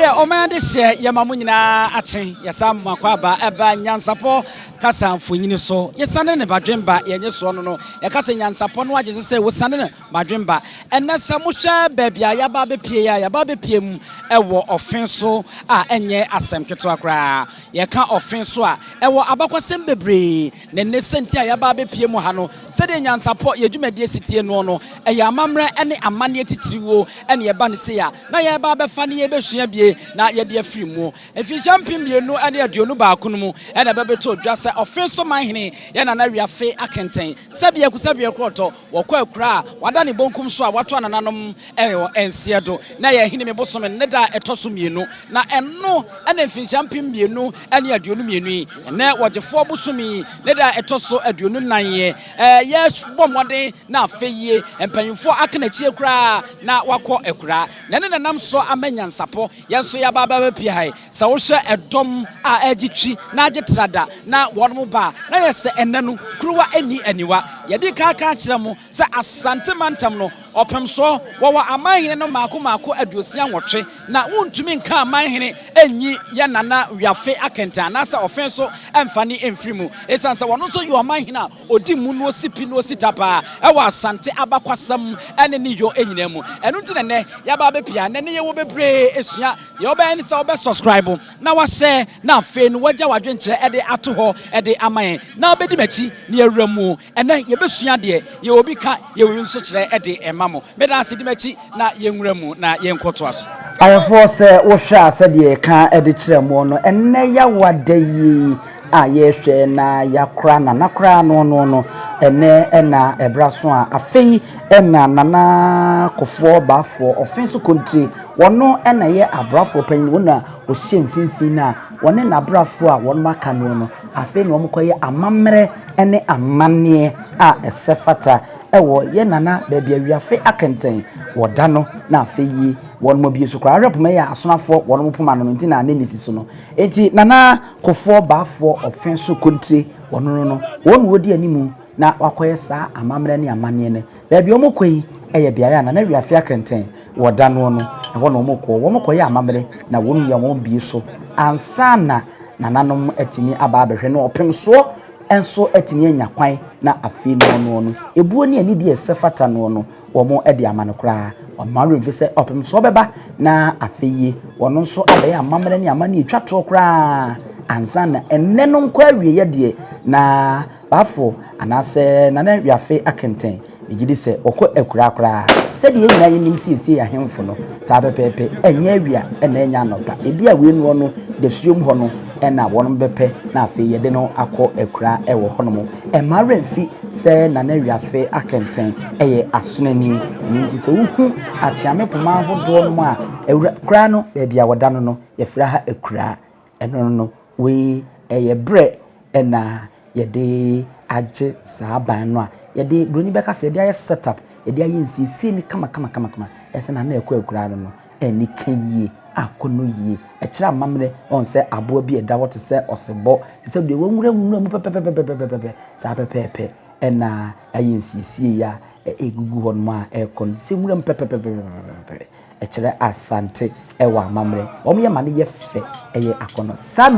Wiɛ, ɔman adehyeɛ yɛma mo nyinaa akye, yɛsan mo akwaaba ɛba nyansapɔ kasa mfonini so, yɛsane ne badwemba yɛnye soɔ no no, yɛka sɛ nyansapɔ no agye sɛ sɛ wosane ne badwemba. Ɛnɛ sɛ mohwɛ baabi a yɛaba abɛpie a, yɛaba abɛpie mu ɛwɔ ɔfe so a ɛnyɛ asɛm ketewa koraa. Yɛka ɔfe so a, ɛwɔ abakɔsɛm bebree, na nnɛ sɛnti a yɛaba abɛpie mu ha no, sɛdeɛ nyansapɔ yɛ dwumadie si tie noɔ no, ɛyɛ amammerɛ ne amanneɛ titiriwuo ɛne ɛba no sei a na yɛba abɛfa ne yɛbɛsua bie na yɛde afiri mu. Mfinhyia 2021 no mu ɛna ɛbɛbɛtɔ dwa sɛ ɔfe so manhene yɛ Nana Wiafe Akɛntɛn sɛbeɛ kusɛbeɛ korɔtɔ wɔkɔ akura a wada ne bonkum so a wato anananom ɛwɔ nseɛ do na yɛ Ahinime bosome ne da a ɛtɔ so 2, na ɛno ɛna mfinhyia 2022 yi ɛnɛ wɔgyefoɔ bosome yi ne da a ɛtɔ so 24 yɛ yɛbɔ mmɔden na afei yie mpanyinfoɔ aka n'akyie koraa na wakɔ akura na ɛne nanam so ama nyansapɔ yɛn nso yɛaba aba bɛpie ha yi. Sɛ wohwɛ ɛdɔm a ɛgye twi na agye trada na wɔn mo ba na yɛ sɛ ɛnɛ no kuruwa ani aniwa. Yɛde kaaka kyerɛ mo sɛ Asante mantam no ɔpem soɔ wɔwɔ amanhene no mmaako mmaako 68, na wontumi nka amanhene ɛnyi yɛ Nana Wiafe Akɛntɛn anaasɛ ɔfe so ɛmfa ne ɛmfiri mu, ɛsiane sɛ wɔno nso yɛ ɔmanhene a ɔdi mu na ɔsi pi na ɔsi ta paa ɛwɔ Asante abakwasɛm ɛne ne yɔ nyinaa mu. Ɛno nti na nnɛ yɛaba abɛpia nnɛ ne yɛwɔ bebree esua. Deɛ wobɛyɛ ne sɛ wobɛ subscribe na wahyɛ na afei no wagya w'adwenkyerɛ ɛde ato hɔ ɛde ama yɛn na wobɛdi m'akyi na yɛwura mu. Ɛnɛ yɛbɛsua deɛ yɛwɔ bi ka yɛwɔ nso kyerɛ ɛde ɛma mo. Meda ase, di m'akyi na yɛnwura mu na yɛnkɔtoa so. Ayɛfoɔ, sɛ wohwɛ a, sɛdeɛ yɛka de kyerɛ mo no, ɛnnɛ yɛawa da yi a yɛrehwɛ na yɛakora nana koraa no, ɛnɛ ɛna ɛbra so a afei ɛna Nana Kofoɔ Baafoɔ ɔfe so kontire wɔno ɛna yɛ abrafoɔ panyin, wɔn na ɔhyɛ mfimfini no a wɔne n'abrafoɔ a wɔn aka no, afei na wɔn kɔyɛ amammerɛ ne amanneɛ a ɛsɛ fata ɛwɔ yɛ nana baabi a Wiafe Akɛntɛn wɔda no. Na afei yi wɔn mo bie so koraa ahwɛ poma yɛ asonafoɔ wɔn mo poma no nti na ne ne si so no. Eti Nana Kofoɔ Baafoɔ ɔfe so kontire wɔn no wɔn na wɔdi anim na wakɔyɛ saa amammerɛ ne amanneɛ no. Baabi a wɔn kɔ yi yɛ beaeɛ a Nana Wiafe Akɛntɛn wɔda no, ɛhɔ na wɔn kɔ. Wɔn kɔyɛ amammerɛ na wɔn wia wɔn bie so ansa na nananom atumi aba abɛhwɛ no, ɔpem soɔ nso atumi anya kwan na afei no ebuo ne anidie a ɛsɛ fata no wɔn de ama no koraa. Ɔma werɛ mfi sɛ ɔpem soɔ bɛba na afei yi wɔn nso abɛyɛ amammerɛ ne amanneɛ etwa toɔ koraa ansa na ɛnɛ no nkɔ awieɛ deɛ na Baafoɔ anaasɛ Nana Wiafe Akɛntɛn megye di sɛ ɔkɔ akura koraa. Sɛdeɛ yɛn nyinaa yɛnim siesie ahemfo no saa pɛpɛɛpɛ, ɛnyɛ awia ɛna ɛnyɛ anɔpa, ebi a wei noɔ no dasuom hɔ no ɛna wɔn bɛpɛ na afei yɛde no akɔ akura ɛwɔ hɔnom. Ɛmma werɛ mfi sɛ Nana Wiafe Akɛntɛn ɛyɛ asonani, ɛno nti sɛ wohu akyeame poma ahodoɔ nom a awura koraa no baabi a wɔda no yɛfrɛ ha akura. Ɛno no wei ɛyɛ berɛ ɛna yɛde agye saa ban no a yɛde buroni bɛka sɛ yɛde ayɛ set up, yɛde ayɛ nsiesie ne kama kama kama kama ɛsɛ na na ɛkɔ akura no ɛni ka yie akɔ no yie. Ɛkyerɛ amammerɛ ɔn sɛ aboa bi ɛda hɔ te sɛ ɔsebɔ, te sɛ deɛ wɔnwura nwura mu pɛpɛpɛpɛpɛpɛ saa pɛpɛɛpɛ ɛna ayɛ nsiesie yi a ɛgugu hɔ nom a ɛrekɔ no sɛ nwura mu pɛpɛpɛpɛpɛpɛ. Ɛkyerɛ Asante ɛwɔ amammerɛ wɔn yɛ ma no yɛ fɛ, ɛyɛ akɔnɔ. Saa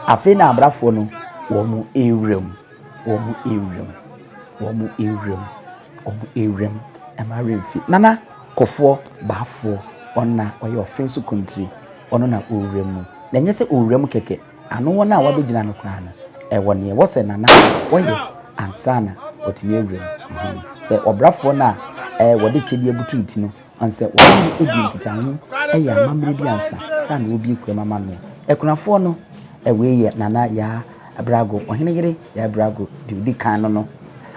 afei na abrafoɔ no wɔn ewura mu, wɔn ewura mu, wɔn ewura mu, wɔn ewura mu. Ɛma remfi Nana Kofoɔ Baafoɔ ɔna ɔyɛ ɔfe so kontire, ɔno na owura mu, na ɛnyɛ sɛ owura mu kɛkɛ ano, wɔn a wabɛgyina no koraa no ɛwɔ neɛ ɛwɔ sɛ nana wɔyɛ ansa na wɔtumi awura mu. Sɛ ɔbrafoɔ no a ɛɛ wɔde kyɛ bi abutu ne ti no ansɛ wɔne no adi nkitaho ɛyɛ amammerɛ bi ansa saa na wɔbie kurom ama no. Akunafoɔ no ɛwei yɛ Nana Yaa Abrago, ɔhene yere Yaa Abrago deɛ ɔdi kan no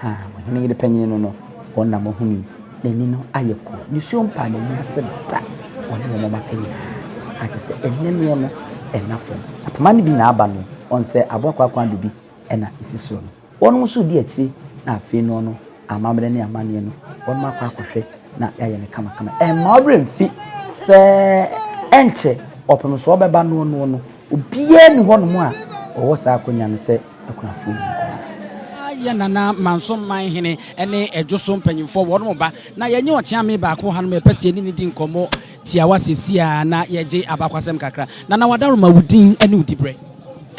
ha, ɔhene yere panyin no wɔn na moahunu n'ani no ayɛ kɔ nisuo mpa n'ani ase da. Wɔne wɔn maka nyinaa akyɛ sɛ ɛnɛ noɔ no ɛna fam apoma no bi na aba no ɔn sɛ aboa kwakwa do bi ɛna ɛsi soro no wɔn nso di akyire na afei no amammerɛ ne amanneɛ no wɔn akɔ akɔhwɛ na yɛayɛ no kamakama. Ɛmma ɔwerɛ mfi sɛ ɛnkyɛ ɔpem so ɔbɛba no obiara ni hɔnom a ɔwɔ saa akonnwa no sɛ akunafoɔ yi koraa. Yɛ Nana Manso man hene ne ɛdwo so mpanyimfoɔ wɔn mo ba na yɛnyɛ ɔkyeame baako ha no ma yɛpɛ sɛ yɛne ne di nkɔmmɔ. tiawa seesei ara na yɛgye abakwasɛm kakra. Nana Wadaroma, wo din ne wo diberɛ?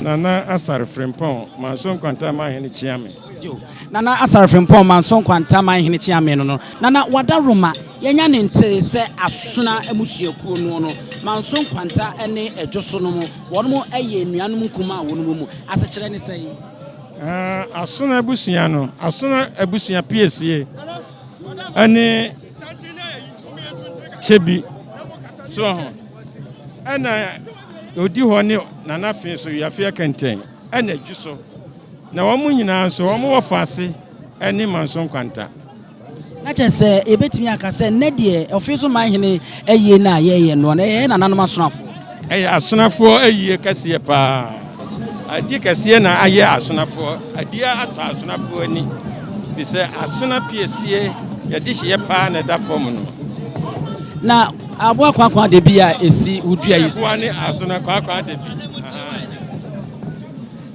Nana Asare Frimpong, Manso Nkwanta Manhene Kyeame. Yo, Nana Asare Frimpong, Manso Nkwanta Manhene Kyeame no no. Nana Wadaroma, yɛanya ne ntee sɛ Asona mmusuakuo no no, Manso Nkwanta ne Adwoso no mo, wɔnom yɛ nnuanom nkumaa a wɔnom wɔ mu. Asekyerɛ ne sɛn? Asona abusua no, Asona abusua piesie ne Kyebi so ho. Ɛna odi hɔ ne Nana Fee so Wiafe Akɛntɛn ɛna Adwu so. Na wɔn nyinaa nso wɔn wɔ Faase ne Manso Nkwanta. Na kyerɛ sɛ yɛbɛtumi aka sɛ nnɛ deɛ ɔfe so man hene ayie no a yɛreyɛ noɔ no, ɛyɛ yɛn nananom asonafoɔ. Ɛyɛ asonafoɔ ayie kɛseɛ paa. Adi kɛseɛ na ayɛ asonafoɔ. Adi atɔ asonafoɔ ani. Firi sɛ asona piesie yɛde hyeɛ paa na ɛda fam no. Na aboa kwaakwa da bi a ɛsi wo dua yi so. Aboa ne asona kwaakwa da bi.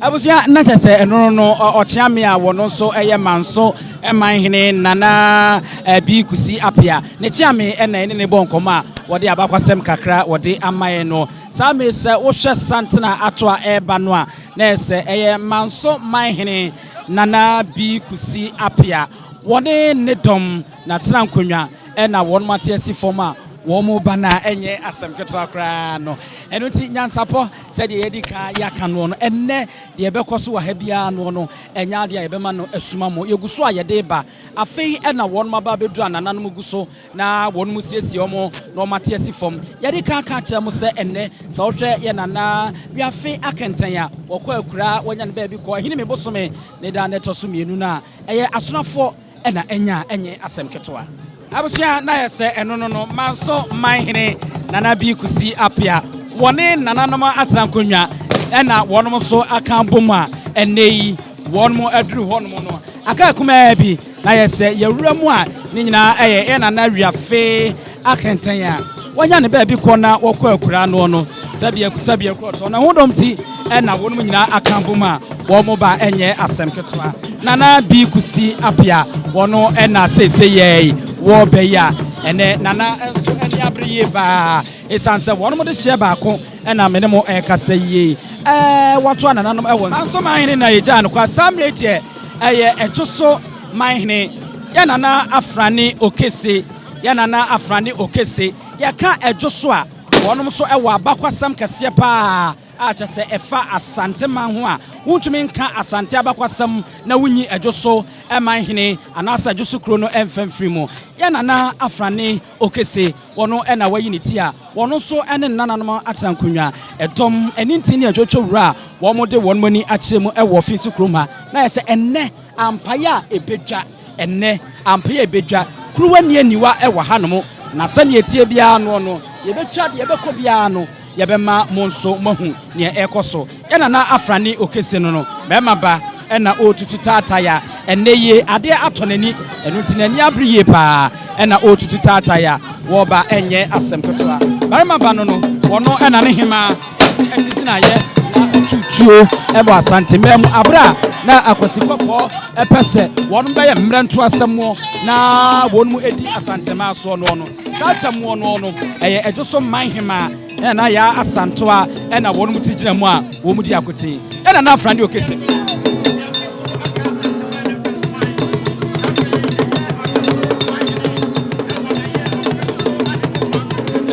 Abusua na kyɛ sɛ ɛno no Ɔkyeame a wɔno nso yɛ Manso man hene Nana Bi Kusi Apea ne Kyeame na yɛne no bɔ nkɔmmɔ a wɔde abakwasɛm kakra wɔde ama yɛn no. Saa mmere sɛ wohwɛ santene a ato a ɛreba no a na ɛyɛ sɛ ɛyɛ Manso man hene Nana Bi Kusi Apea wɔne ne dɔm na tena nkonnwa na wɔnom ate asi fam a wɔn ba no a ɛnyɛ asɛm ketewa koraa no. Ɛno nti nyansapɔ Sɛdeɛ yɛadi kan yɛaka noɔ no, ɛnnɛ deɛ ɛbɛkɔ so wɔ ha biara noɔ no, ɛnyɛ adeɛ a yɛbɛma no asuma mo. Yɛgu so a yɛde reba. Afei na wɔnom aba abɛduru a nananom gu so na wɔnom resiesie wɔn na wɔn ate asi fam. Yɛadi kan aka akyerɛ mo sɛ ɛnnɛ sɛ wohwɛ yɛn nana Wiafe Akɛntɛn a, wɔkɔ akuraa, wɔanya no baabi kɔ Ahinime bosome ne da a ɛtɔ so mmienu no a, ɛyɛ asonafoɔ na anya a ɛnyɛ asɛm ketewa. Abusua na ayɛ sɛ ɛno no no Manso Manhene Nana Bi Kusi Apea wɔne nananom atena nkonnwa ɛna wɔnom nso aka abom a ɛnnɛ yi wɔnom aduru hɔnom no aka akumaa bi na ayɛ sɛ yɛwura mu a ne nyinaa ɛyɛ yɛ Nana Wiafe Akɛntɛn a wanya ne baabi kɔ na wɔkɔ akuraa noɔ no sɛdeɛ sɛdeɛ korɔtɔ na ho dɔm ti ɛna wɔnom nyinaa aka abom a wɔn ba ɛnyɛ asɛm ketewa. Nana Bi Kusi Apia wɔno ɛna seesei yɛi wɔ bɛ yi a ɛnɛ Nana nso ani abere yie paa ɛsiane sɛ wɔnom de hyeɛ baako ɛna me ne mo ɛrekasa yie ɛɛ watoa nananom ɛwɔ Nso manhene na yɛgyaa no kwa saa mmerɛ yi deɛ ɛyɛ ɛto so manhene yɛ Nana Afrane Okese yɛ Nana Afrane Okese yɛka ɛdwo so a wɔnom nso ɛwɔ abakwasɛm kɛseɛ paa a kyerɛ sɛ ɛfa Asante man ho a, wontumi nka Asante abakwasɛm na wonyi Adwoso man hene anaasɛ Adwoso kuro no mfa mfiri mu. Yɛn Nana Afrane Okese, wɔno na wayi ne ti a wɔno nso ne ne nananom atena nkonnwa. Ɛdɔm, anintin ne adwotwo wura a wɔde wɔn ani akyerɛ mu wɔ Finsi kurom ha na ayɛ sɛ ɛnnɛ ampaeɛ a ɛbɛdwa. Ɛnnɛ, ampaeɛ a ɛbɛdwa kuruwa nni aniwa wɔ hanom, na sɛdeɛ ɛteɛ biara noɔ no, yɛbɛtwa deɛ ɛbɛkɔ biara no. Yɛbɛma mo nso moahu nea ɛrekɔ so. Yɛn Nana Afrane Okese no no, barima ba na ɔretutu taatae a ɛnnɛ yi adeɛ atɔ n'ani, ɛno nti n'ani abere yie pa ara na ɔretutu taatae a wɔreba ɛnyɛ asɛm ketewa. Barima ba no no, ɔno na ne hemaa te gyinaeɛ na ɔto tuo wɔ Asanteman mu aberɛ a na Akwasi Kɔkɔɔ pɛ sɛ wɔn bɛyɛ mmerɛntoasɛmmoɔ na wɔn di Asanteman soɔ noɔ no. Saa atemmuo no no, ɛyɛ ɛdwo so man hemaa ɛna na Yaa Asantewa ɛna wɔn ti gyina mu a wɔn di akoten ɛna na Afrane Okese.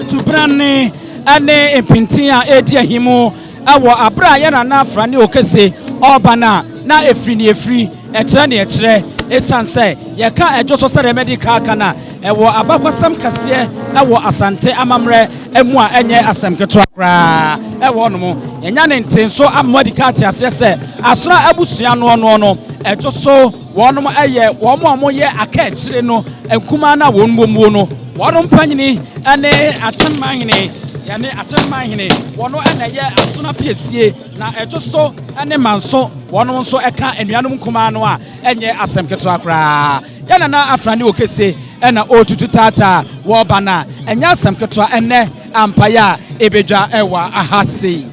Tubrane ɛne mpintin a ɛredi ahimu Wɔ abere a yɛn nana Afrane Okese ɔreba no a, na ɛfiri nea ɛfiri, ɛkyerɛ nea ɛkyerɛ. Ɛsiane sɛ yɛka Ɛdwo so sɛdeɛ madi kan aka no a, ɛwɔ abakwasɛm kɛseɛ wɔ Asante amammerɛ mu a ɛnyɛ asɛm ketewa koraa wɔ hɔnom. Yɛanya ne ntee nso ama moadi kan ate aseɛ sɛ Asona abusua noɔ noɔ no, Ɛdwo so Wɔnom yɛ wɔn a wɔyɛ aka akyire no nkumaa no a wɔn wɔ muo no. Wɔnom panyini ne Akyemmanhene, yɛne Akyemmanhene, wɔno na ɛyɛ Asono Apiesie, na ɛto so ne Manso, wɔnom nso ka anuanom nkumaa no a ɛnyɛ asɛm ketewa koraa. Yɛn Nana Afrane Okese na ɔretutu taataa wɔreba no a, ɛnyɛ asɛm ketewa ɛnnɛ ampaeɛ a ɛbɛdwa wɔ aha sei.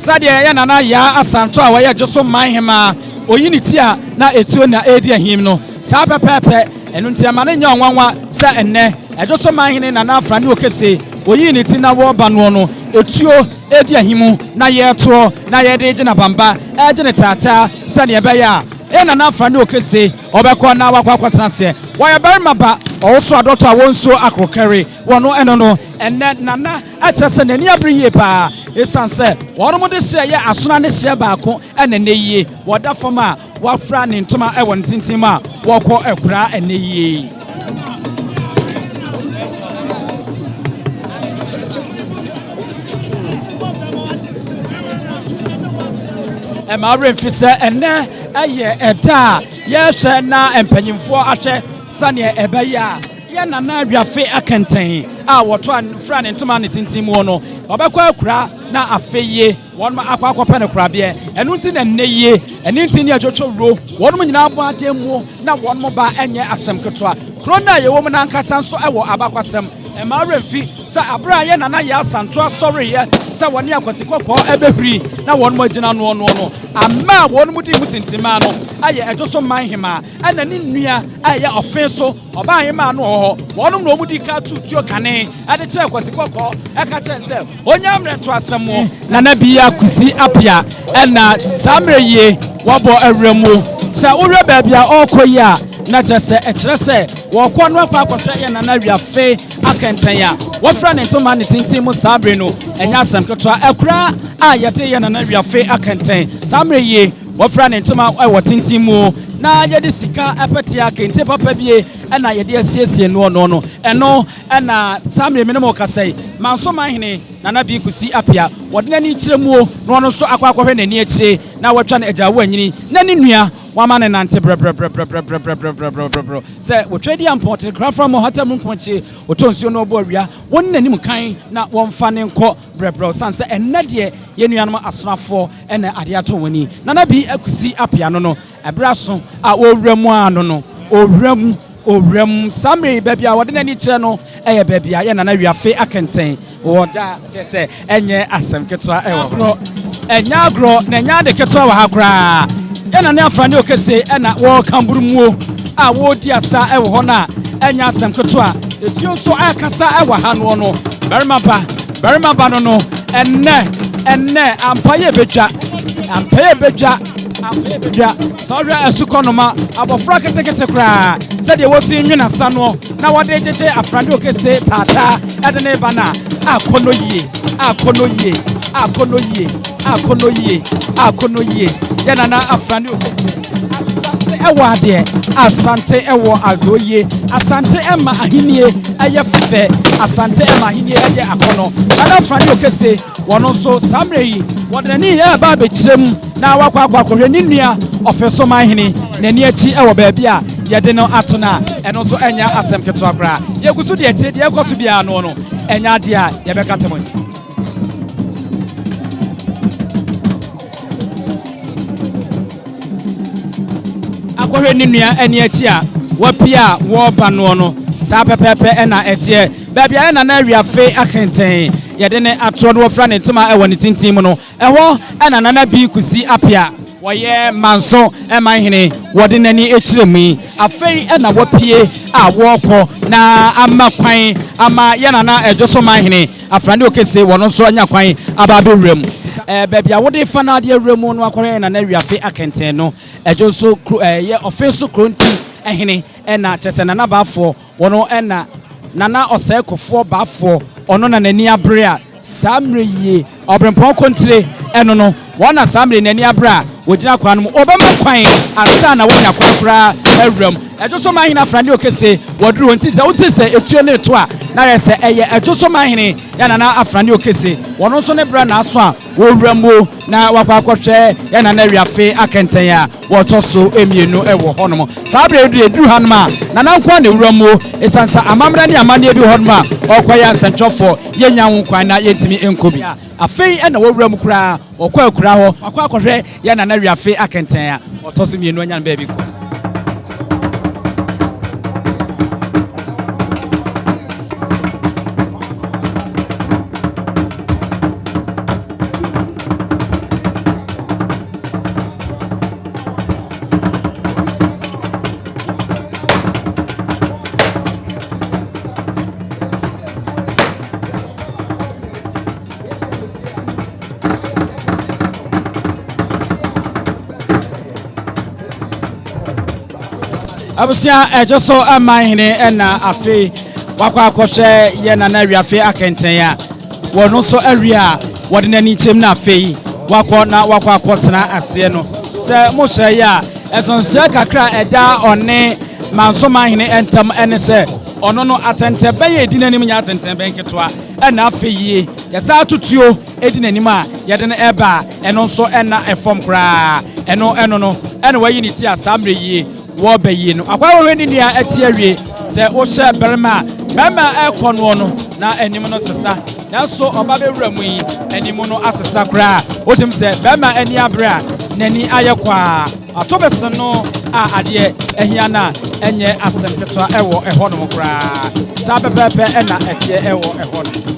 Sɛdeɛ yɛn Nana Yaa Asantɔ a ɔyɛ Dwoso man hemaa. Oyi ne ti a na etuo na ɛredi ahim no. Saa pɛpɛɛpɛ. Ɛno nti ɛma no nyɛ ɔnwanwa sɛ ɛnnɛ, Ɛdwo so man hene Nana Afrane Okese, oyii ne ti na wɔreba noɔ no, etuo redi ahim na yɛretoɔ na yɛde regye no abamba, regye no taataa sɛdeɛ ɛbɛyɛ a yɛn Nana Afrane Okese ɔbɛkɔ na wakɔ akɔtena aseɛ. Wɔyɛ barima ba, ɔwoso adɔtɔ a wɔnsuo akorokɛre wɔ no ɛno no. Ɛnnɛ Nana kyerɛ sɛ n'ani abere yie pa ara ɛsiane sɛ wɔnom de hyeɛ yɛ asono ne hyeɛ baako na ɛnnɛ yie wɔda fam a Wafura ne ntoma wɔ ne tenten mu a wɔkɔ akuraa ɛnnɛ yie. Ɛma werɛ mfi sɛ ɛnnɛ ɛyɛ ɛda a yɛhwɛ na mpanyimfoɔ ahwɛ sɛdeɛ ɛbɛyɛ a yɛ Nana Aduafe Akɛntɛn a wɔto fura ne ntoma ne tenten mu no ɔbɛkɔ akura na afei yie Wɔnom akɔ akɔpɛ no korabeɛ. Ɛno nti na nnɛ yie, ɛno nti ne atwotwowuro, wɔnom nyinaa bɔ atemmuo na wɔnom ba ɛnyɛ asɛm ketewa. Kuro no a yɛwɔ mu no ankasa nso wɔ abakwasɛm. Mma wo werɛ mfi sɛ aberɛ a yɛn Nana Yaa Asantewaa sɔreeɛ sɛ wɔne Akwasi Kɔkɔɔ bɛhuri na wɔnom agyina noɔ noɔ no, ama a wɔnom dii mu tintimaa no yɛ Ɛdwoso man hemaa ɛna ne nua a ɛyɛ Ɔfee so ɔbaa hemaa no wɔ hɔ. Wɔnom na wɔn dii kan tuu tuo kane de kyerɛɛ Kwasi Kɔkɔɔ ka kyerɛɛ no sɛ, Onya mmerɛ to asɛm o. Nana Biya Kusi Apia ɛna saa mmerɛ yie wabɔ awura mu. Sɛ wohwɛ baabi a ɔrekɔ yi a na kyerɛ sɛ ɛkyerɛ sɛ wɔrekɔ no akɔ akɔhwɛ yɛn Nana Wiafe Akɛntɛn a wɔfira ne ntoma ne tenten mu saa bere no. Ɛnyɛ asɛm ketewa. Akuraa a yɛde yɛn Nana Wiafe Akɛntɛn saa mmerɛ yie wɔfira ne ntoma wɔ tenten mu na yɛde sika pɛtea kente papa bie ɛna yɛde asiesie noɔ noɔ no ɛno Ɛna saa mmerɛ me ne mo rekasa yi, Manso Manhene Nana Bii Kusi Apia, wɔde n'ani rekyerɛ muo na ɔno nso akɔ akɔhwɛ n'ani akyire na watwa no agya anyini na ne nua wama no nante brɛbrɛbrɛbrɛbrɛbrɛbrɛbrɛbrɛbrɛ sɛ wɔtwa di ampɔn ɔtene koraa fra mmɔ hata mu nkonkye ɔtɔ nsuo na ɔbɔ awia wɔn n'anim kan na wɔmfa ne nkɔ brɛbrɛ ɔsan sɛ ɛnnɛ deɛ yɛn nuanom asonafoɔ ɛna adeɛ atɔ wɔn ani. Nana Bii Kusi Apia no no Ɛberɛ aso a ɔrewura mu ara no no, ɔrewura mu, ɔrewura mu. Saa mmerɛ yi, baabi a ɔde n'ani kyerɛ no yɛ baabi a yɛn Nana Wiafe akɛntɛn wɔ da a kyerɛ sɛ ɛnyɛ asɛm ketewa wɔ hɔ. Ɛnyɛ agorɔ na ɛnyɛ ade ketewa wɔ ha koraa. Yɛn Nana Afrane Okese na wɔreka mburumuo a wɔredi asa wɔ hɔ no a ɛnyɛ asɛm ketewa. Etuo nso ɛrekasa wɔ ha noɔ no, barima ba, barima ba no no, ɛnnɛ, ɛnnɛ, ampa yɛ bɛdwa, ampa yɛ bɛdwa. Afei bɛdwa sɛ ɔhwɛ asukɔnoma abɔfra ketekete koraa sɛdeɛ wɔsi nwene asa noɔ na wɔde gyegye afrade okese taataa ɛde ne ba no a akɔnɔ yie akɔnɔ yie akɔnɔ yie akɔnɔ yie akɔnɔ yie yɛ nana afrade okese. Asante ɛwɔ adeɛ, Asante ɛwɔ adoɔ yie, Asante ɛma ahennie ɛyɛ fɛ, Asante ɛma ahennie ɛyɛ akɔnɔ. Nana Afrane Okese, wɔno nso saa mmerɛ yi wɔde n'ani ɛreba abɛkyerɛ mu na wakɔ akɔ akɔhwɛ ne nua Ɔfesomanhene n'ani akyi ɛwɔ baabi a yɛde no ato no a ɛno nso ɛnyɛ asɛm ketewa koraa. Yɛgu so deɛ akyire deɛ ɛkɔ so biara noɔ no ɛnyɛ adeɛ a yɛbɛka te mo. Akɔhwɛ ne nua ani akyi a wapue a wɔreba noɔ no, saa pɛpɛɛpɛ na ɛteɛ. Baabi a ɛna na Awiafe akɛntɛn yɛde no atoɔ na wɔfira ne ntoma wɔ ne tintin mu no, ɛhɔ na Nana Bii Kusi Apea, wɔyɛ Manso man hene, wɔde n'ani kyerɛ mu yi. Afei na wapue a wɔrekɔ na ama kwan ama yɛn Nana Adwoso man hene Afrane Okese wɔno nso anya kwan aba abɛwura mu. Baabi a wode fa no adeɛ awura mu no akɔhwɛ yɛn Nana Wiafe Akɛntɛn no, Adwo nso kuro ɛyɛ Ɔfe so kuro nti hene ɛna kyerɛ sɛ Nana Baafoɔ wɔno ɛna Nana Ɔsɛe Kofoɔ Baafoɔ ɔno na n'ani abere a saa mmerɛ yie Ɔbrempɔn Kontire ɛno no wɔn na saa mmerɛ yi n'ani abere a wɔgyina kwan no mu wɔbɛma kwan ansa na wɔanya kwan koraa awura mu. Ɛdwo so Manhene Afrane Okese wɔduru hɔ nti sɛ wote sɛ etuo no reto a na ayɛ sɛ ɛyɛ Ɛdwo so Manhene yɛ Nana Afrane Okese wɔn nso ne berɛ na aso a wɔwura mu na wakɔ akɔhwɛ yɛ Nana Awiafe Akɛntɛn a wɔtɔ so mmienu wɔ hɔnom. Saa berɛ yi deɛ ɛduru hanom a Nana nko ara na ɛwura mu ɛsiane sɛ amammerɛ ne amanneɛ bi wɔ hɔnom a ɔrekɔyɛ nsɛntwerɛfoɔ yɛnnya ho kwan na yɛntumi nkɔ bi. Afei na wɔwura mu koraa, wɔkɔ akuraa hɔ, wakɔ akɔhwɛ yɛn Nana Wiafe Akɛntɛn a ɔtɔ so mmienu anya no baabi kɔ. Abusua ɛgye so man hene ɛna afei wakɔ akɔhwɛ yɛ nana awiafe akɛntɛn a wɔn nso awie a wɔde n'ani kyɛm na afei wakɔ na wakɔ akɔtena aseɛ no. Sɛ mohwɛ yɛ a, ɛsonsoɛ kakra a ɛda ɔne Manso man hene ntam ɛne sɛ ɔno no atɛntɛbɛn a ɛdi n'anim nyɛ atɛntɛbɛn ketewa, ɛna afei yie yɛsan ato tuo di n'anim a yɛde no reba a, ɛno nso nna fam koraa. Ɛno ɛno no ɛna wayi ne ti a saa mmerɛ yi wɔreba yi no. Akwa wɔhwɛ ne nua akyi awie. Sɛ wohyɛ barima a, barima a ɛrekɔ noɔ no na anim no sesa. Nanso ɔba bɛwura mu yi, anim no asesa koraa. Wotumi sɛ barima ani abere a n'ani ayɛ kwaa. Ato bese no a adeɛ ahia no a, ɛnyɛ asɛm ketewa wɔ ɛhɔnom koraa. Saa pɛpɛɛpɛ na ɛteɛ wɔ ɛhɔnom.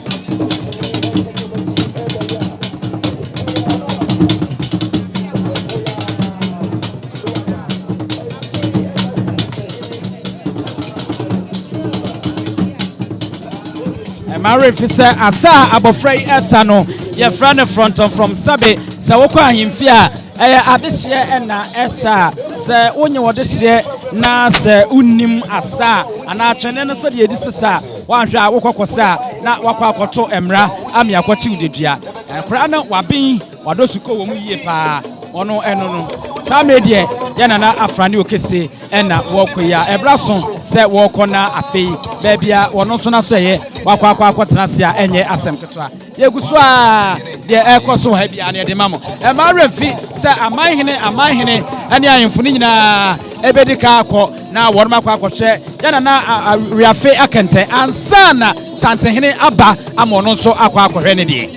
Ɛma werɛ fi sɛ asa a abɔfra yi ɛsa no yɛfrɛ no frɔntɔmfrɔm sɛbe sɛ wokɔ ahemfie a Ɛyɛ adehyeɛ na ɛsa a, sɛ wonyɛ ɔdehyeɛ na sɛ wonnim asa a, anaa twene no sɛdeɛ yɛdi sesa a, woanhwɛ a wokɔ kɔsa a na woakɔ akɔto mmara ame akɔkye wo dedua. Akwadaa no waben, wadɔ sukuu wɔ mu yie paa, ɔno ɛno no. Saa mmerɛ deɛ yɛn nana Afrane Okese na wɔrekɔ yi a, ɛberɛ aso sɛ wɔrekɔ na afei baabi a wɔno nso n'asɔeɛ wakɔ akɔ akɔtena ase a ɛnyɛ asɛm ketewa. Yɛgu so ara, deɛ ɛrekɔ so wɔ ha biara no yɛde ma mo. Ɛmma werɛ mfi sɛ aman hene, aman hene ne ahemfo no nyinaa ɛbɛdi kan akɔ na wɔnom akɔ akɔhwɛ yɛn nana Awiafe Akɛntɛn ansa na Santehene aba ama ɔno nso akɔ akɔhwɛ ne deɛ.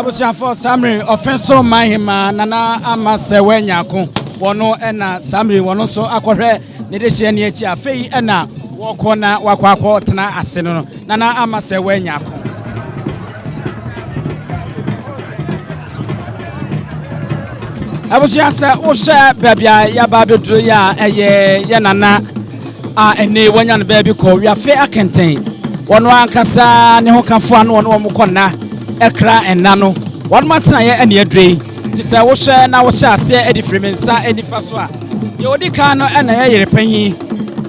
Abusuafoɔ Samiri ɔfɛn so man hema Nana Ama sɛ wanya ako wɔno ɛna Samiri wɔno nso akɔhwɛ ne dehyeɛ ne akyi afei ɛna wɔkɔ na wakɔ akɔ tena ase no Nana Ama sɛ wanya ako. Abusua sɛ wohwɛ baabi a yɛaba abɛduro yi a ɛyɛ yɛ nana a ɛne wanya no baabi kɔ wiafe akɛntɛn wɔn ankasa ne ho kafo ano wɔn wɔn kɔ nna ɛkra nna no wɔn atenaeɛ ɛne aduro yi nti sɛ wohwɛ na wohyɛ aseɛ ɛde firi me nsa nifa so a deɛ ɔdi kan no ɛna ɛyɛ yere panyin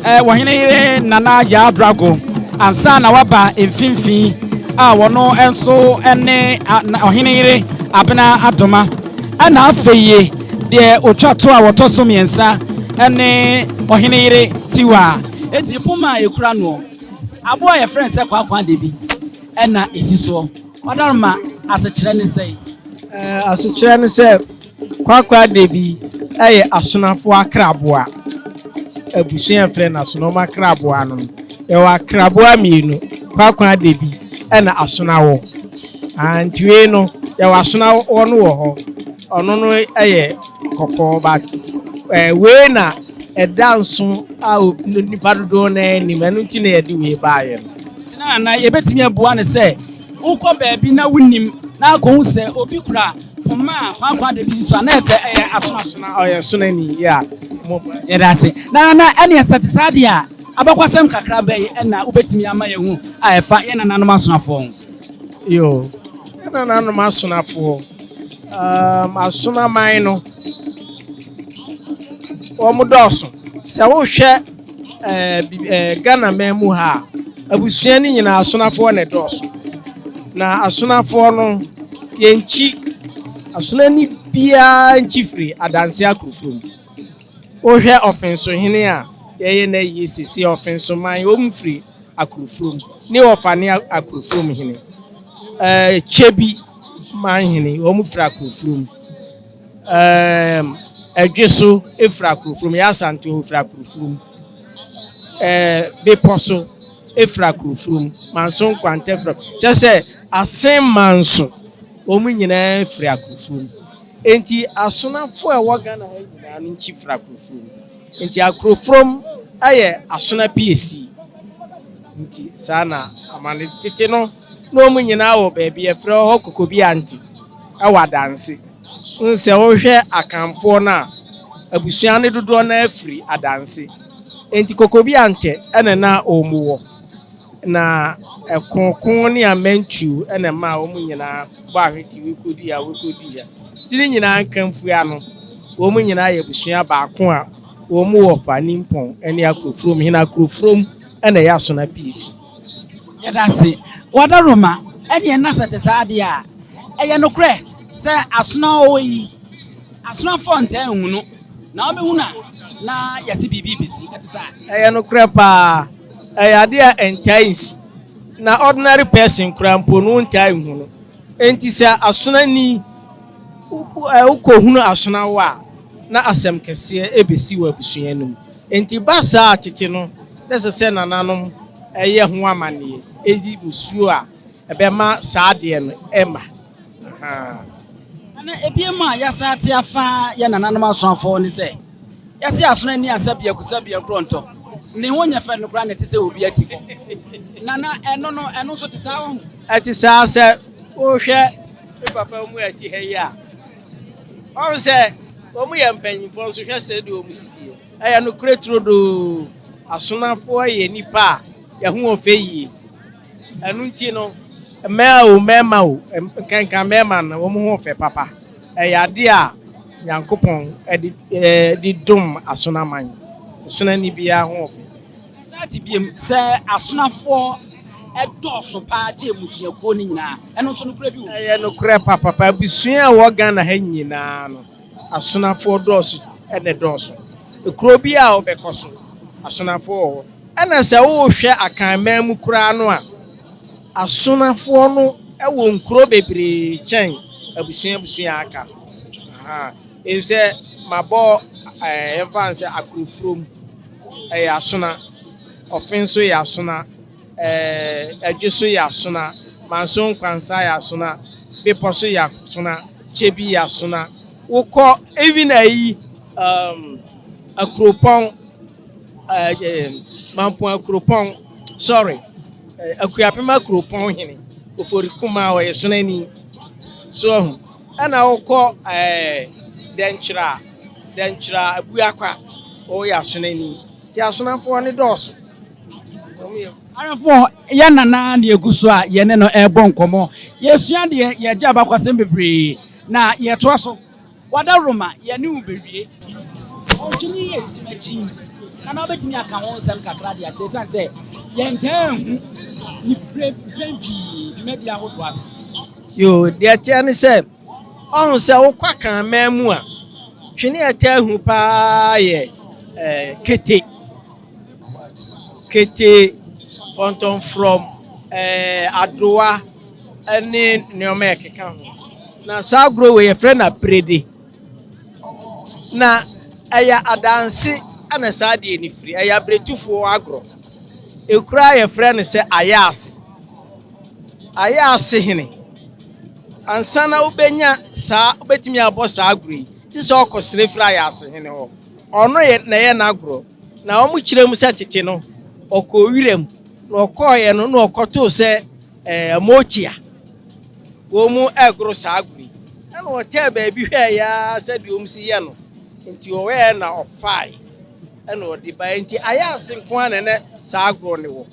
wɔhene yere Nana Yaa Brago ansa na waba mfimfini a wɔno nso ne ɔhene yere Abena Adoma ɛna afei deɛ ɔtwa to a wɔtɔ so mmiɛnsa ne ɔhene yere Tiwa. Enti poma a ɛkura noɔ, aboa a yɛfrɛ no sɛ kwaakwa debi ɛna ɛsi soɔ. Ɔdaroma, asekyerɛ ne sɛn? Asekyerɛ ne sɛ Kwakwa Debi yɛ Asonafoɔ akraboa. Abusua a yɛfrɛ no Asona, wɔn akraboa no no. Yɛwɔ akraboa mmienu, Kwakwa Debi ɛna Asonawɔ. Ah, nti wei no, yɛwɔ Asonawɔ no wɔ hɔ. Ɔno no yɛ kɔkɔɔ but eh, wei na ɛda nso a nipa dodoɔ no anim. Ɛno nti na yɛde wei baeɛ no. Tena anaa yɛbɛtumi abua no sɛ wokɔ baabi na wonim na akɔhu sɛ obi kura poma a kwaakwa da bi si so a na ɛsɛ ɛyɛ asono. Ɔyɛ sonani yeah. Yɛda ase. Na na ɛneɛ sɛ te saa deɛ a, abakɔsɛm kakra bɛn ɛna wobɛtumi ama yɛahu a ɛfa yɛn nananom asonafoɔ ho? Yoo, yɛn nananom asonafoɔ, um, asonaman no, wɔn dɔɔso. Sɛ wohwɛ eh, eh, Ghana man mu ha a, abusua no nyinaa asonafoɔ na ɛdɔɔso. Na asonafoɔ no, yɛnkyi, asonani biara nkyi firi adanse akurofo mu. Wohwɛ ɔfensohene a yɛyɛ no ayie sisi ɔfensoman, wɔn firi Akurofurom ne ɔfa ne Akurofurom hene. Ɛɛ Kyebi man hene, wɔn firi Akurofurom. Ɛɛm. Ɛdwe so firi Akurofurom, yɛ Asante hɔ firi Akurofurom. Ɛɛ bepɔ so firi Akurofurom, Manso Nkwanta firi kyerɛ sɛ Asen Manso wɔn nyinaa firi Akurofurom. Enti Asonafoɔ a ɛwɔ Ghana ha nyinaa no nkyi firi Akurofurom. Nti Akurofurom yɛ Asona piesie. Nti saa na amane tete no na wɔn nyinaa wɔ baabi yɛfrɛ hɔ Kokobiante wɔ Adanse. Wohu sɛ wohwɛ Akanfoɔ no a, abusua no dodoɔ no ara firi Adanse. Enti Kokobiante na na wɔn wɔ. Na ɛko ko ne amantuo na ɛmaa wɔn nyinaa bɔ ahwete wei kɔdii ha, wei kɔdii ha. Nti ne nyinaa nkamfua no, wɔn nyinaa yɛ abusua baako a wɔn wɔ Fanimpɔn ne Akurofurom. Hene Akurofurom na ɛyɛ Asona Piesi. Yɛda ase. Wadaroma, ɛneɛ na sɛ te saa deɛ a, ɛyɛ nokorɛ sɛ Asona ɔwɔ yi, Asonafoɔ ntaa nhu no, na wɔbɛhu no a, na yɛse biribi rebɛsi. Ɛte saa? Ɛyɛ nokorɛ paa. Ɛyɛ adeɛ a ɛntaa nsi. Na ordinary person koraa mpo no, wontaa nhu no. Enti sɛ Asonani wokɔhunu Asona wɔ a, na asɛm kɛseɛ ɛbɛsi wɔ abusua no mu. Enti ba saa a tete no, na ɛsɛ sɛ nananom yɛ ho amanneɛ, yi musuo a ɛbɛma saa adeɛ no ɛmma. Ahaa. Na ebiem a yɛasan ate afa yɛn nananom asoafoɔ ne sɛ, yɛse asono ani asa biako sa biako ntɔ, ne ho nyɛ fɛ no koraa na ɛte sɛ obi ati hɔ. Nana, ɛno no, ɛno nso te saa wahu? Ɛte saa, sɛ wohwɛ me papa mu a ɛte ha yi a, wahu sɛ wɔn yɛ mpanyinfoɔ nso hwɛ sɛdeɛ wɔn si teɛ. Ɛyɛ nokorɛ turodoo, asonafoɔ yɛ nnipa a yɛn ho wɔ fɛ yie. Ɛno nti no, mmaa o, mmarima o, nkanka mmarima no, wɔn ho fɛ papa. Ɛyɛ adeɛ a Nyankopɔn de de dom asonaman. Sonani biara ho fɛ. Saa te biem sɛ asonafoɔ dɔɔso paa kyɛ mmusuakuo no nyinaa. Ɛno nso nokorɛ bi wɔ mu? Ɛyɛ nokorɛ papapa. Abusua a ɛwɔ Ghana ha nyinaa no, asonafoɔ dɔɔso na ɛdɔɔso. Kuro biara a wobɛkɔ so, asonafoɔ wɔ hɔ. Ɛna sɛ wohwɛ Akanman mu koraa no a, asonafoɔ no wɔ nkuro bebree kyɛn abusua abusua a aka no. Efisɛ mabɔ ɛɛ yɛmfa no sɛ Akurofurom ɛyɛ Asona, Ɔfe nso yɛ Asona, ɛɛ Ɛdwe so yɛ Asona, Manso Nkwansa yɛ Asona, Bepɔ so yɛ Asona, Kyebi yɛ Asona. Wokɔ even ayi Akuropɔn ɛɛ Mampong Akuropɔn sorry Akuapem Akuropɔn hene Ofori Kumaa ɔyɛ Sonani. So ahu. Ɛna wokɔ ɛɛ Dɛnkyerɛ Dɛnkyerɛ Abuakwa ɔyɛ Asonani. Nti Asonafoɔ no dɔɔso. Arefoɔ, yɛn nana na yɛgu so a yɛne no ɛrebɔ nkɔmmɔ. Yɛsua deɛ yɛgye abakwasɛm bebree na yɛtoa so. Wadaroma, yɛne wo bɛwie. Ɔntwene yɛ si m'akyi. Nana wobɛtumi aka ho nsɛm kakra de akyerɛ ɛsiane sɛ yɛntaa nhu ne mpɛn pii dwumadi ahodoɔ ase. Yo, deɛ ɛteɛ ne sɛ, ɔhu sɛ wokɔ Akanman mu a, twene a ɛtaa hu paa yɛ ɛɛ kete. Kete, fɔntɔmfrɔm, ɛɛ adowa ne nneɛma a ɛkeka ho. Na saa agorɔ wei yɛfrɛ no aperede. Na ɛyɛ adanse ɛna saa adeɛ no firi. Ɛyɛ abiretufoɔ agorɔ. Ekura yɛfrɛ no sɛ ayaase. Ayaase hene. Ansa na wobɛnya saa wobɛtumi abɔ saa agorɔ yi, gye sɛ ɔkɔsrɛ firi ayaase hene hɔ. Ɔno yɛ na ɛyɛ n'agorɔ. Na wɔn kyerɛ mu sɛ tete no, ɔkɔɔ wiram. Na ɔkɔɔeɛ no, na ɔkɔtoo sɛ ɛɛ motia. Wɔn mu ɛgoro saa agorɔ yi. Ɛna ɔtɛɛ baabi hwɛɛ ya sɛdeɛ wɔn si yɛ no. Nti ɔwɛɛ na ɔfae. Ɛna ɔde baeɛ. Nti ayaase nko ara na ɛnɛ saa agorɔ no wɔ.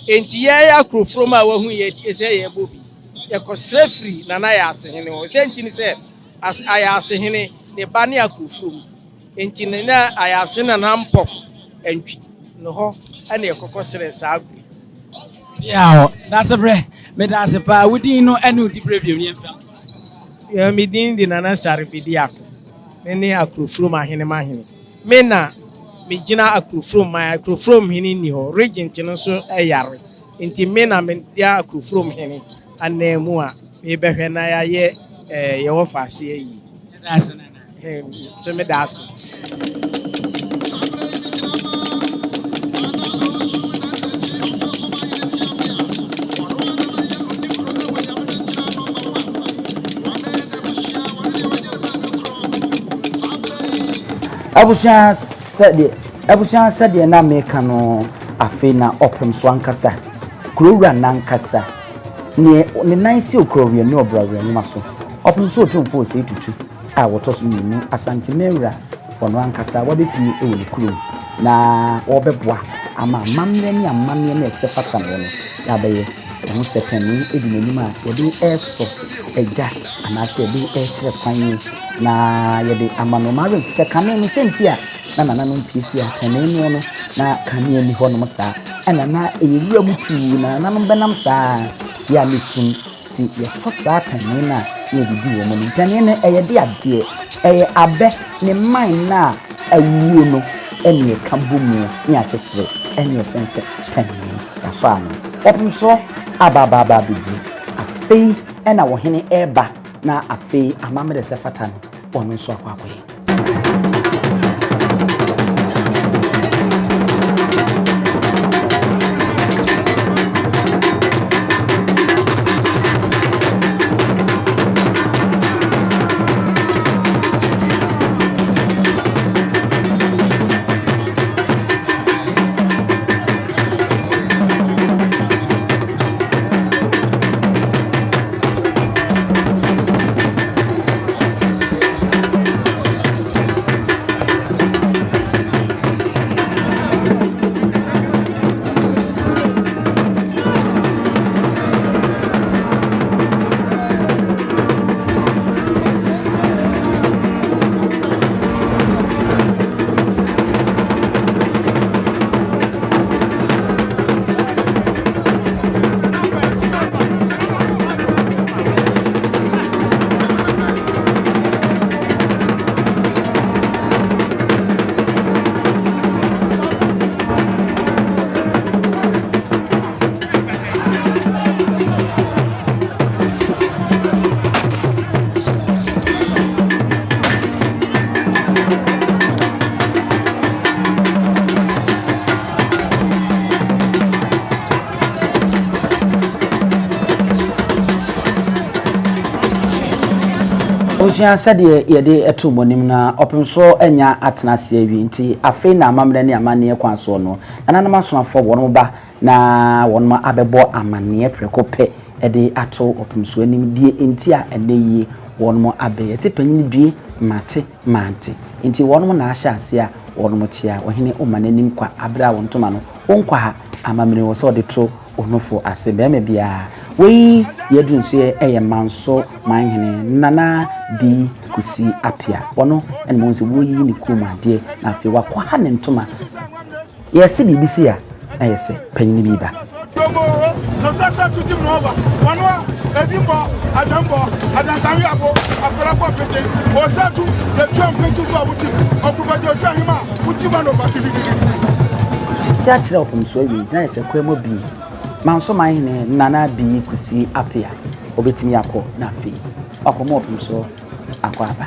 Nti yɛyɛ akurofurom a wahu yɛ sɛ yɛbɔ bi. Yɛkɔsrɛ firi Nana Ayaase hene hɔ. Sɛ nti ne sɛ Ayaase hene ne ba ne akurofurom. Nti ne na Ayaase Nana Mpɔfo Antwi ne hɔ ɛna yɛkɔkɔ srɛ saa agorɔ yi. Yaw, Dasebrɛ, meda ase paa. Wo din no ɛne wo diberɛ bio ne yɛmfa nso. Yeah, me din de Nana Sare Bediako. Me ne Akurofurom ahenemahene. Me na megyina Akurofurom man. Akurofurom hene nni hɔ. Regent no nso yare. Nti me na mede Akurofurom hene anan mu a mebɛhwɛ na yɛayɛ yɛwɔ faase ayi. Yɛda ase Nana. So meda ase. Abusua sɛdeɛ abusua sɛdeɛ na meka no afei na ɔpem so ankasa kurowura nankasa neɛ ne nan si okura ne ɔbra wura nwoma so ɔpem so otumfoɔ osei tutu a wɔtɔ so mmienu, Asante Mawura, ɔno ankasa wabɛpue wɔ ne kurom na ɔrebɛboa ama amammerɛ ne amanneɛ no a ɛsɛ fata no no yɛabɛyɛ. Ɛho sɛtɛnee di n'anim a yɛde resɔ gya anaasɛ yɛde rekyerɛ kwan na yɛde ama no. Mawerɛ mfi sɛ kane no sɛ nti a na nananom pue si atɛnee noɔ no na kanea nni hɔnom saa ɛna na ɛyɛ wura mu tuu na nananom bɛnam saa Yɛ a ne sum nti yɛsɔ saa tɛnee no a na yɛde di wɔn anim. Tɛnee no ɛyɛ de adeɛ, ɛyɛ abɛ ne mman no a awuo no ɛne yɛka bɔ mu ne yɛakyekyere ɛne yɛfrɛ no sɛ tɛnee. Yɛasɔ ano. Ɔpemsoɔ aba aba aba abɛduru. Afei ɛna ɔhene ɛreba na afei amammerɛ sɛ fata no ɔno nso akɔ akɔyɛ. Abusua sɛdeɛ yɛde to mo anim no ɔpem so anya atena ase awie nti afei na amammerɛ ne amanneɛ kwan soɔ no nananom asomafoɔ wɔn ba na wɔn abɛbɔ amanneɛ prɛko pɛ de ato ɔpem so anim deɛ nti a ɛnɛ yi wɔn abɛyɛ sɛ panyin due mate mante nti wɔn na ahyɛ ase a wɔn kyea ɔhene ɔma n'anim kwa abere a wɔn ntoma no wɔnkɔ ha amammerɛ wɔ sɛ ɔde to onofo ase bɛrima biara. Wei yɛadu nso yɛ ɛyɛ Manso manhene Nana B Kusi Apia. Ɔno ɛna mo sɛ wɔyi ne kurom adeɛ na afei wakɔ ha ne ntoma. Yɛse biribi si a na yɛsɛ panyini bi ba. Ti akyerɛ ɔpem so awie na yɛsɛ kwan mu abie. Manso manhene Nana Bii Kusi Apea ɔbɛtumi akɔ na afei wakɔma ɔpem so akɔ aba.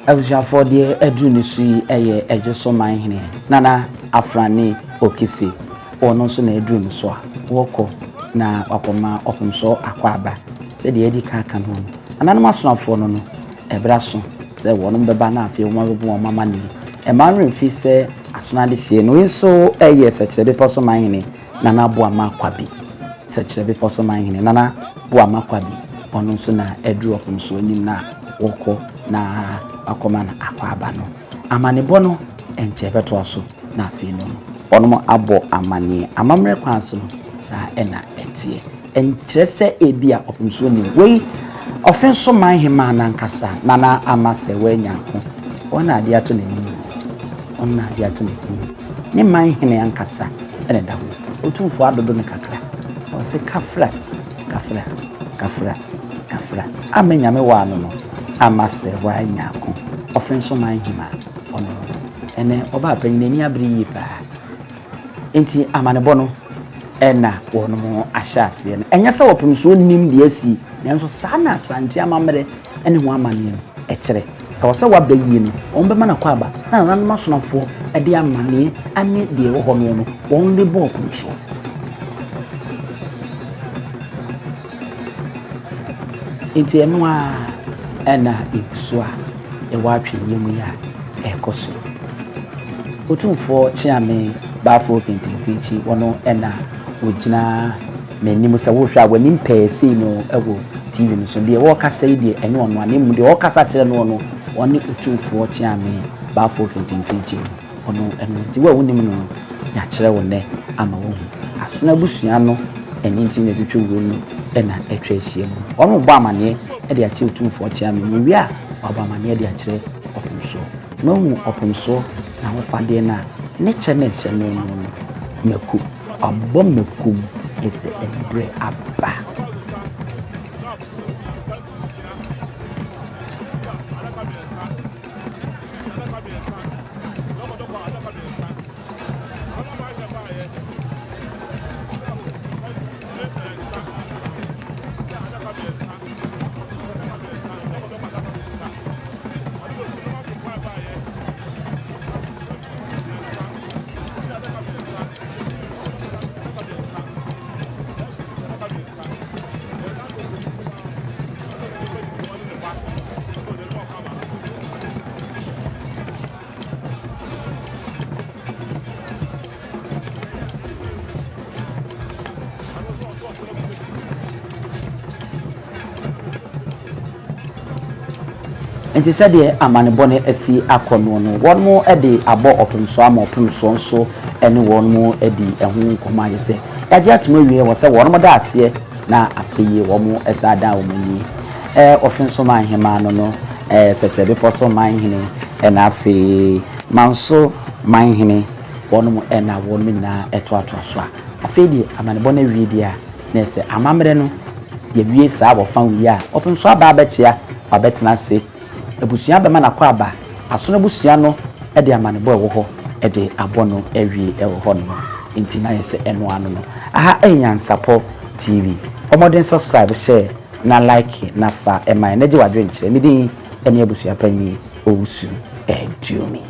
Abusuafoɔ deɛ aduru ne so yi yɛ Ɛdwoso manhene Nana Afrane Okese. Ɔno nso na aduru ne so a wɔkɔ na wakɔma ɔpemsoɔ akwaaba. Sɛdeɛ yɛadi kan aka no no, nananom asomafoɔ no no, ɛberɛ aso sɛ wɔnom bɛba na afei wɔn abɛbɔ wɔn amanneɛ. Ɛmma wo werɛ mfi sɛ asono adehyeɛ no, wei nso yɛ Sɛkyerɛ Bepɔ so manhene Nana Boama Kwabi. Sɛkyerɛ Bepɔ so manhene Nana Boama Kwabi, ɔno nso na aduru ɔpemsoɔ anim no a wɔkɔ na wakɔma no akwaaba no. Amanebɔ no nkyɛ bɛtoa so na afei no wɔnom abɔ amaneɛ. Amammerɛ kwan so no, saa na ɛteɛ. Ɛnkyerɛ sɛ ebia ɔpemsoɔ nnim. Wei, ɔfe nso man hemaa no ankasa, Nana Ama sɛ wanya ako. Wɔn na adeɛ ato n'ani yi. Wɔn na adeɛ ato n'ani yi. Ne man hene ankasa na ɛda ho. Otumfoɔ adodo no kakra. Ɔse kafra, kafra, kafra, kafra. Ama Nyame wɔ ano no, ama sɛ wanya ako. Ɔfensoman Hemaa, ɔno no. Ɛnnɛ, ɔbaa panyin, n'ani abere yie paa. Enti amanebɔ no na wɔnom ahyɛ aseɛ no. Ɛnyɛ sɛ wɔpem so wɔnnim deɛ asi, nanso saa na Asante amammerɛ ne ho amanneɛ no kyerɛ. Ɛwɔ sɛ waba yie no, wɔn bɛma no akwaaba na nananom asonafoɔ de amanneɛ ne deɛ ɛwɔ hɔ no no, wɔn de bɔ ɔpem soɔ. Enti ɛno ara na ɛgu so a ɛwɔ atwenyɛ mu yi a ɛrekɔ so yi. Otumfoɔ Kyeame Baafoɔ Kentenkrikyi, ɔno na ɔgyina m'anim. Sɛ wohwɛ a, w'anim pɛɛ sei no wɔ TV no so. Deɛ ɔrekasa yi deɛ, ɛnyɛ ɔno a, na mmom deɛ ɔrekasa kyerɛ noɔ no, ɔne Otumfoɔ Kyeame Baafoɔ Kentenkrikyi no. Ɔno, ɛno nti, wo a wonnim no no, yɛakyerɛ wo nnɛ ama woahu. Asono abusua no ɛno nti na ɛtwitwa wuo no na atwa ahyia mu. Wɔrebɔ amaneɛ de akyerɛ Otumfoɔ Kyeame. Wɔwie a, wɔabɔ amaneɛ de akyerɛ Ɔpemsoɔ. Sɛ moahu Ɔpemsoɔ n'ahofadeɛ no a, ne kyɛ ne nhyɛ no no no, mako. Wabɔ mako mu sɛ ɛberɛ aba. Enti sɛdeɛ amanebɔ no asi akɔ noɔ no, wɔde abɔ ɔpemsoɔ ama ɔpemsoɔ nso ne wɔn adi ɛho nkɔmmɔ ayɛ sɛ yɛagye atom awie wɔ sɛ wɔn da aseɛ na afei wɔn san dan wɔn ani Ɔfenso man hemaa no no, Sɛkyerɛ Bepɔ so man hene, ɛna afei Manso man hene, wɔnom na wɔnom nyinaa toatoa so a, afei deɛ amanebɔ no awie deɛ a, na ɛsɛ amammerɛ no yɛwie saa wɔfa wie a, Ɔfenso aba abɛkyea, wabɛtena ase, abusua bɛma no akwaaba, Asono abusua no de amanebɔ a ɛwɔ hɔ de abɔ no awie wɔ hɔ nom, nti na ayɛ sɛ ɛno ano no. Aha ɛyɛ Nyansapɔ TV, bɔ mmɔden subscribe, share, na like na fa ma yɛn na gye w'adwenkyerɛ. Me din ne abusua panyin Owusu Aduomi.